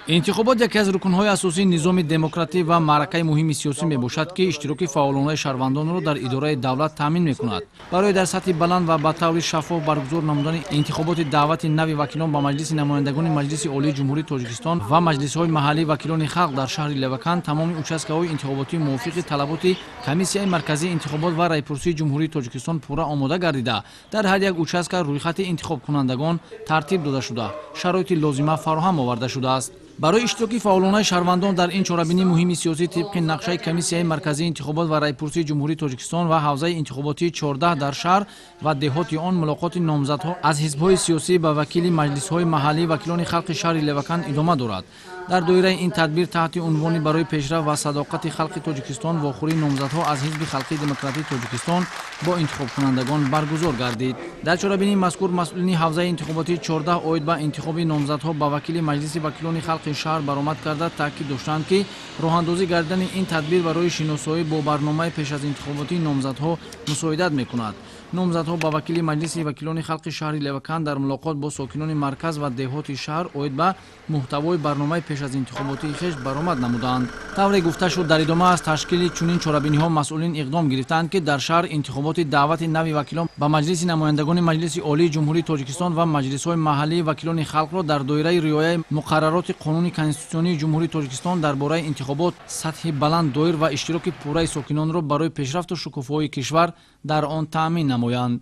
Интихобот яке аз рукнҳои асосии низоми демократӣ ва маъракаи муҳими сиёсӣ мебошад, ки иштироки фаъолонаи шаҳрвандонро дар идораи давлат таъмин мекунад. Барои дар сатҳи баланд ва ба таври шаффоф баргузор намудани интихоботи даъвати нави вакилон ба Маҷлиси намояндагони Маҷлиси Олии Ҷумҳурии Тоҷикистон ва маҷлисҳои маҳаллии вакилони халқ дар шаҳри Леваканд тамоми участкаҳои интихоботӣ мувофиқи талаботи Комиссияи марказии интихобот ва райпурсии Ҷумҳурии Тоҷикистон пурра омода гардида, дар ҳар як участка рӯйхати интихобкунандагон тартиб дода шуда, шароити лозима фароҳам оварда шудааст. Барои иштироки фаъолонаи шаҳрвандон дар ин чорабинии муҳими сиёсӣ тибқи нақшаи Комиссияи марказии интихобот ва райпурсии Ҷумҳурии Тоҷикистон ва ҳавзаи интихоботии 14 дар шаҳр ва деҳоти он мулоқоти номзадҳо аз ҳизбҳои сиёсӣ ба вакили маҷлисҳои маҳаллии вакилони халқи шаҳри Леваканд идома дорад. Дар доираи ин тадбир таҳти унвони «Барои пешрафт ва садоқати халқи Тоҷикистон» вохӯрии номзадҳо аз Ҳизби халқии демократии Тоҷикистон бо интихобкунандагон баргузор гардид. Дар чорабинии мазкур масъулини ҳавзаи интихоботии 14 оид ба интихоби номзадҳо ба вакили Маҷлиси вакилони халқи шаҳр баромад карда, таъкид доштанд, ки роҳандозӣ гардидани ин тадбир барои шиносоӣ бо барномаи пеш аз интихоботии номзадҳо мусоидат мекунад. Номзадҳо ба вакили Маҷлиси вакилони халқи шаҳри Леваканд дар мулоқот бо сокинони марказ ва деҳоти шаҳр оид ба муҳтавои барномаи пеш аз интихоботии хеш баромад намуданд. Тавре гуфта шуд, дар идома аз ташкили чунин чорабиниҳо масъулин иқдом гирифтаанд, ки дар шаҳр интихоботи даъвати нави вакилон ба Маҷлиси намояндагони Маҷлиси Олии Ҷумҳурии Тоҷикистон ва маҷлисҳои маҳаллии вакилони халқро дар доираи риояи муқаррароти Қонуни конститутсионии Ҷумҳурии Тоҷикистон дар бораи интихобот сатҳи баланд доир ва иштироки пурраи сокинонро барои пешрафту шукуфоии кишвар дар он таъмин намоянд.